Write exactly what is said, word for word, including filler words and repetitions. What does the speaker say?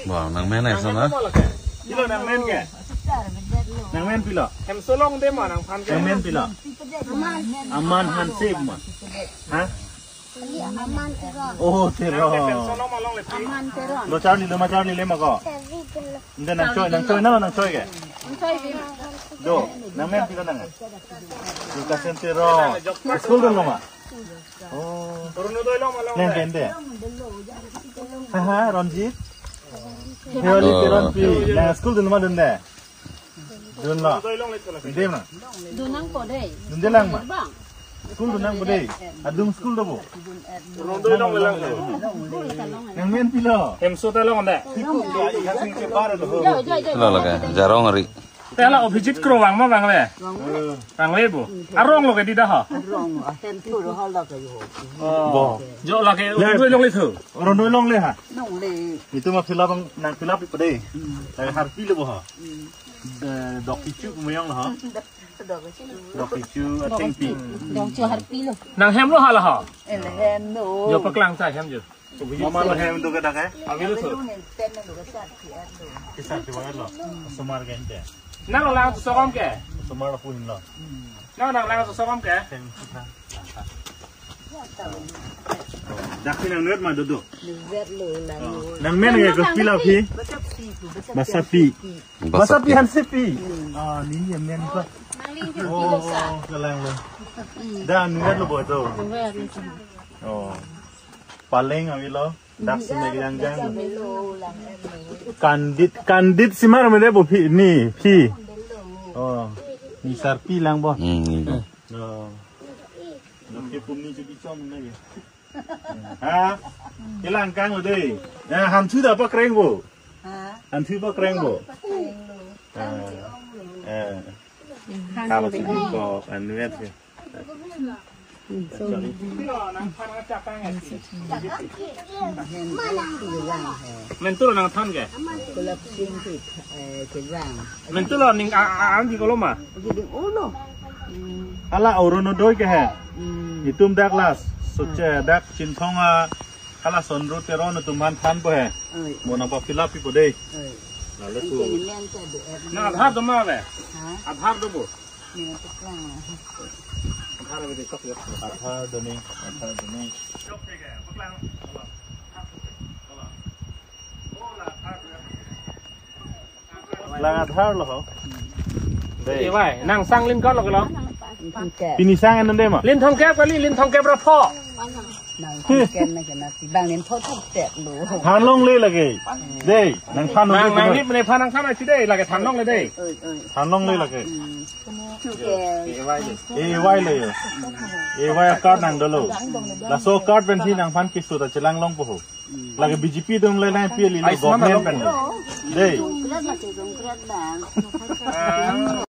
Bo, nangmen hai so na? Pilo nangmen ke? Nangmen pilo? Hemso longde ma nangphan ke? Nangmen pilo? Aman Hanse ma. Ha? Aman Teron. Oh, Teron. Nangke pension long ma longle pi? Aman Teron. Lo charli lo ma, charli le ma ko. Nde nangchoi, nangchoi na, nangchoi ke? Nangchoi bi. Do, nangmen pilo nang? Durgasen Teron. School dunlo ma? Oh. Orunodoi long ma longle? Nang kende. Ha ha, Ronjit. Heoli Oh. Teronpi. Nang school dunma dunde? Dunlo. Orunodoi longle thola. Dunde ma? Dun nangpo dei. Dunde lang ma? Bang. School dun nangpo dei. Adung school do bo? Orunodoi longle lang. Nangmen pilo? Hemso ta longde. Piku ya, ikhasing ke par do. Jo, jo, jo. Lo lake, Jarong ari. Te hala Abhijit Kro vang ma vangve? Vangve bo. Arong lo ke dei dah ha? Arong, ahem thu ro hala ke yo. Oh. Bo. Jo lake, le. Orunodoi longle thu. Orunodoi longle ha? Longle. Itum ma fill up nang, nang fill up pi pade. Hmm. Lake harpi lo bo ha? Hmm. Eh, dok kecho mayong lo ha? Dok kecho. Dok kecho, athengpi. Dok kecho harpi lo. Nanghem lo hala ha? Eh, nanghem lo. Jo paklang sa hem jo. Mama lo hem do ke dak eh? Avelo so. Kisar si banget lo. Osomar gente. Nang lang so sokom ke? Osomar lo puhin lo. Nang, nang lang so sokom ke? Hem kita. Dak si nang nuet ma dodo. Nuet lo lang. Nangmen ke ko pilo pi? Basapi. Basapi. Basapi Hansepi. Ah, neli amen ko. Nangling ke pilo sa? Oh, kalang lo. Dah nuet lo bo to. Nuet lo sa. Oh. Paleng avelo. Dak si nang jang jang. Kandit, kandit simar mede bo phi, ni, phi. Oh, ni sarpi lang bo. Hmm, ni bo. Oh. Lo ke pum ni chuti chom na ye. Ha? Kelang kang lo dei. Ya, hanthu dah pakreng bo. Ha? Hanthu pakreng bo. Pakreng lo. Ah. Eh. Hanthu. Kalau sini ko anuet ke. Mentu lo nangthan ke? Mentu lo ning a, a, an di koloma? Hala Orunodoi ke he. Itum dak las. Soche dak Chinthong a, hala Sondro Teron atum aphan thanpo he. Mo nangpa fill up pipo dei. Lalu tu. Nang Aadhaar do ma ave? Ha? Aadhaar do bo? Aadhaar do ni, Aadhaar do ni. Lang Aadhaar lo ho. Dei. Ewai, nang sang lin kot lo ke lo? Pini sang en dei ma? Lin thomkep kali, lin thomkep ra pho. Nang thomkep na ke na si bang lin pho thomkep lo. Than longle lake. Dei, nang than longle. Nang, nang ni mene phan nang than achi dei, lake than longle dei. Oi, oi. Than longle lake. Hmm. Ewai le. Ewai le yo. Ewai card nang dolo. Laso card pensi nangphan keso ta chelang longpo ho. Lake B J P atum le nangpi ali lo Ayushman government along pen lo. Dei.